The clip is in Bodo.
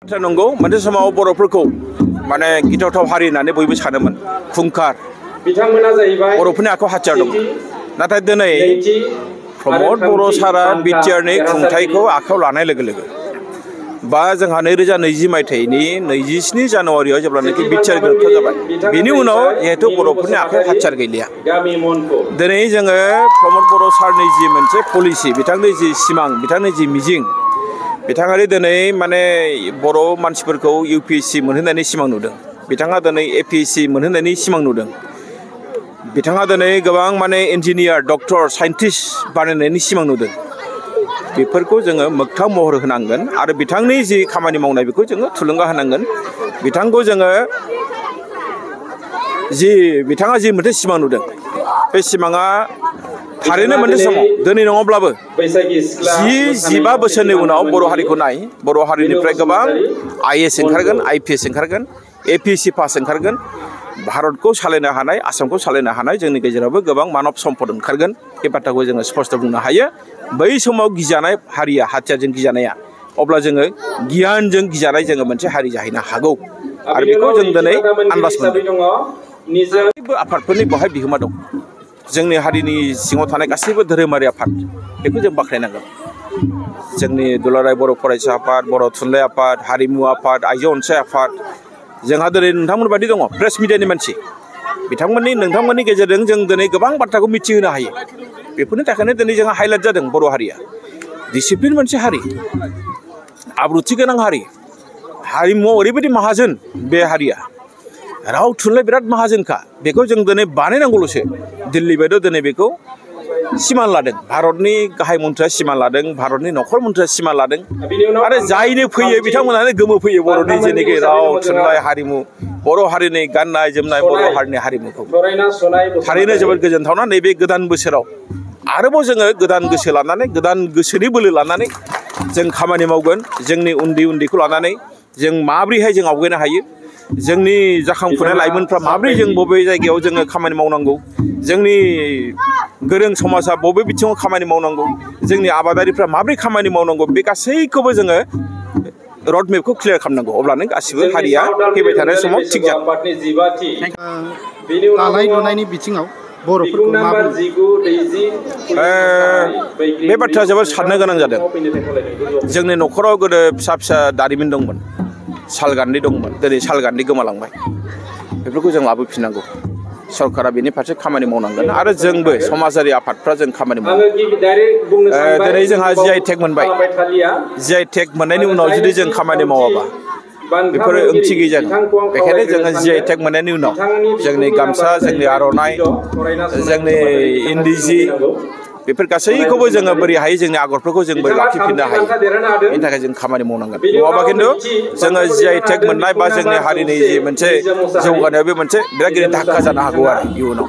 नंगौ मोनसे समाव बर'फोरखौ माने गिथावथाव हारि होननानै बयबो सानोमोन खुंखार बर'फोरनि आखायाव हाथियार दं नाथाय दिनै प्रमद बर' सारा बिटिआरनि खुंथायखौ आखायाव लानाय लोगो लोगो बा जोंहा 2020 मायथाइनि 27 जानुवारियाव जेब्लानाखि बिटिआर गोरोबथा जाबाय बेनि उनाव जिहेतु बर'फोरनि आखायाव हाथियार गैलिया दिनै जोङो प्रमद बर' सारनि जि मोनसे पलिसि बिथांनि जि सिमां बिथांनि जि मिजिं बिथाङा दिनै माने बर' मानसिफोरखौ UPSC मोनहोनायनि सिमां नुदों बिथाङा दिनै APSC मोनहोनायनि सिमां नुदों बिथाङा दिनै गोबां माने इन्जिनियार डक्टर साइन्टिस्ट बानायनायनि सिमां नुदों बेफोरखौ जोङो मोगथां महर होनांगोन आरो बिथांनि जि खामानि मावनाय बेखौ जोङो थुलुंगा होनांगोन बिथांखौ जोङो बिथाङा जि मोनसे सिमां नुदों बे सिमाङा थारैनो मोनसे समाव दिनै नङाब्लाबो 10-15 बोसोरनि उनाव बर' हारिखौ नाय बर' हारिनिफ्राय गोबां IAS ओंखारगोन IPS ओंखारगोन APSC पास ओंखारगोन भारतखौ सालायनो हानाय आसामखौ सालायनो हानाय जोंनि गेजेरावबो गोबां मानब सम्पद ओंखारगोन बे बाथ्राखौ जोङो स्पष्ट बुंनो हायो बै समाव गिजानाय हारिया हाथियारजों गिजानाया अब्ला जोङो गियानजों गिजानाय जोङो मोनसे हारि जाहैनो हागौ आरो बेखौ जों दिनै आन्दाज मोनदों आफादफोरनि बेवहाय बिहोमा दं जोंनि हारिनि सिङाव थानाय गासैबो धोरोमारि आफाद बेखौ जों बाख्नायनांगोन जोंनि दुलाराय बर' फरायसा आफाद बर' थुनलाइ आफाद हारिमु आफाद आइजो अनसाय आफाद जोंहा दिनै नोंथांमोन बायदि दङ प्रेस मिडियानि मानसि नोंथांमोननि गेजेरजों जों दिनै गोबां बाथ्राखौ मिथिहोनो हायो बेफोरनि थाखायनो दिनै जोंहा हाइलाइट जादों बर' हारिया डिसिप्लिन मोनसे हारि आब्रुथि गोनां हारि हारिमुआव ओरैबायदि माहाजोन बे हारिया राव थुनलाइ बिराद माहाजोनखा बेखौ जों दिनै बानायनांगौल'सो दिल्ली बायदियाव दिनै बेखौ सिमान लादों भारतनि गाहाय मन्थ्रिया सिमान लादों भारतनि नखर मन्थ्रिया सिमान लादों आरो जायनो फैयो बिथांमोनानो गोमो फैयो बर'नि जेनेखि राव थुनलाइ हारिमु बर' हारिनि गाननाय जोमनाय बर' हारिनि हारिमुखौ थारैनो जोबोद गोजोनथावना नैबे गोदान बोसोराव आरोबाव जोङो गोदान गोसो लानानै गोदान गोसोनि बोलो लानानै जों खामानि मावगोन जोंनि उन्दैखौ लानानै जों माब्रैहाय जों आवगायनो हायो जोंनि जाखांफुनाय लाइमोनफ्रा माब्रै जों बबे जायगायाव जोङो खामानि मावनांगौ जोंनि गोरों समाजा बबे बिथिङाव खामानि मावनांगौ जोंनि आबादारिफ्रा माब्रै खामानि मावनांगौ बे गासैखौबो जोङो रड मेपखौ क्लियार खालामनांगौ अब्लानो गासिबो हारिया फैबाय थानाय समाव थिग जागोन दानाय लुनायनि बिथिङाव बर'फोरखौ बे बाथ्राया जोबोद साननो गोनां जादों जोंनि न'खराव गोदो फिसा दारिमिन दंमोन सालगान्दै दंमोन दिनै सालगान्दै गोमालांबाय बेफोरखौ जों लाबोफिननांगौ सरकारा बेनि फारसे खामानि मावनांगोन आरो जोंबो समाजारि आफादफ्रा जों खामानि मावनांगोन दिनै जोंहा GI टेग मोनबाय GI टेग मोननायनि उनाव जुदि जों खामानि मावाबा बेफोरो ओंथि गैयै जागोन बेखायनो जोङो GI टेग मोननायनि उनाव जोंनि गामसा जोंनि आर'नाइ जोंनि इन्दि जि बेफोर गासैखौबो जोङो बोरै हायो जोंनि आगरफोरखौ जों बोरै लाखिफिननो हायो बेनि थाखाय जों खामानि मावनांगोन नङाबा खिन्थु जोङो GI टेग मोननाय बा जोंनि हारिनि जि मोनसे जौगानायाव बे मोनसे बिराद गिदिर धाक्का जानो हागौ आरो इयुनाव